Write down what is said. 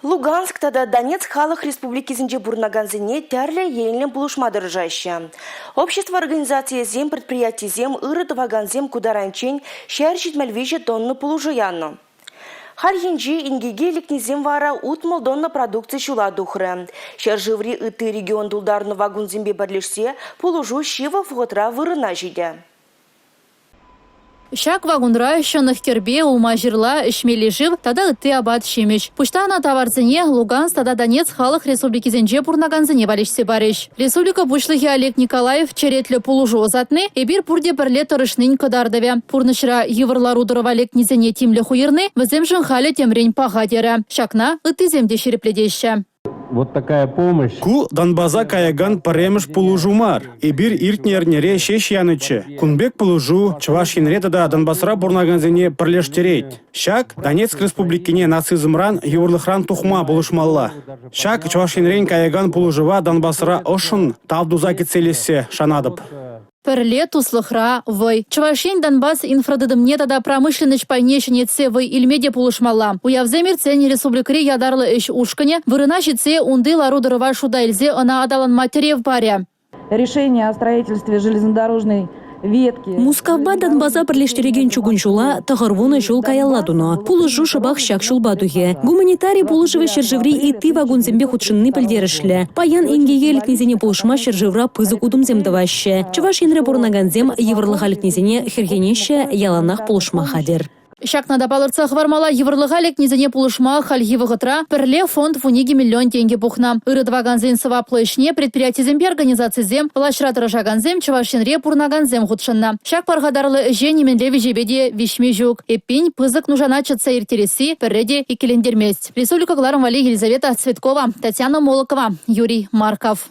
Луганск тата Донецк халӑх республикисенче пурӑнакансене тӗрлӗ енлӗн пулӑшма тӑрӑшаҫҫӗ. Общество организацийӗсем, предприятисем, ырӑ тӑвакансем ку таранччен 173 тонна пулӑшу янӑ. Хальхинче инкеке лекнисем вара 60 тонна продукци ҫула тухрӗ. Ҫӗршыври ытти регион тултарнӑ вакунсемпе пӗрлешсе пулӑшу ҫывӑх вӑхӑтра вырӑна ҫитӗ. Ҫак вакунра ҫӑнӑх кӗрпе, улма-ҫырла, ӗҫмелли шыв тата ытти апат-ҫимӗҫ. Пуҫтарнӑ таварсене Луганск тата Донецк халӑх республикисенче пурӑнакансене валеҫсе парӗҫ. Республика Пуҫлӑхӗ Олег Николаев черетлӗ пулӑшу ӑсатни эпир пурте пӗрле тӑрӑшнин кӑтартӑвӗ. Пурнӑҫра йывӑр лару-тӑрӑва лекнисене тимлӗх уйӑрни вӗсемшӗн халӗ темрен паха терӗ. Ҫакна ыттисем те ҫирӗплетеҫҫӗ. Вот такая помощь. Ку Донбаса каякан пӗрремӗш пулӑшу мар. Эпир иртнӗ эрнере ҫеҫ янӑччӗ. Кун пек пулӑшу Чӑваш Енре тата Донбасра пурӑнакансене пӗрлештерет. Ҫак Донецк Республикине нацизмран, йывӑрлӑхран тухма пулӑшмалла. Ҫак Чӑваш Енрен каякан пулӑшӑва Донбасра ӑшшӑн тав туса кӗтсе илессе шанатӑп. Пӗрле туслӑхра вӑй. Чӑваш Ен Донбасс инфратытӑмне тата промышленноҫ пайне ҫӗнетсе вӑй илме те пулӑшмалла. Уявсем иртсен республикӑри ятарлӑ ӗҫ ушкӑнӗ вырӑна ҫитсе унти лару-тӑрӑва шута илсе ӑна аталанма тӗрев парӗ. Решение о строительстве железнодорожной ветки. Мускавпа Донбаса пӗрлештерекен чукун ҫула 90 ҫул каялла тунӑ. Пулӑшу шӑпах ҫак ҫулпа тухӗ. Гуманитари пулӑшӑвӗ ҫӗршыври ытти вакунсемпе хутшӑнни пӗлтерӗшлӗ. Паян инкеке лекнисене пулӑшма ҫӗршывра пысӑк утӑмсем тӑваҫҫӗ. Чӑваш Енре пурӑнакансем йывӑрлӑха лекнисене хӗрхенеҫҫӗ, яланах пулӑшма хатӗр. Ҫакна та палӑртса хӑвармалла, йывӑрлӑха лекнисене пулӑшма хальхи вӑхӑтра Пӗрле фонд 12 миллион тенкӗ пухнӑ. Ырӑ тӑвакансен сӑваплӑ ӗҫне предприятисемпе организацисем, влаҫра тӑрӑшакансем, Чӑваш Енре пурӑнакансем хутшӑннӑ. Ҫак пархатарлӑ ӗҫе нимӗнле виҫепе те виҫме ҫук. Эппин, пысӑк нушана чӑтса ирттересси пӗрре те иккӗлентермест. Республика кӑларӑм валли Елизавета Цветкова, Татьяна Молокова, Юрий Марков.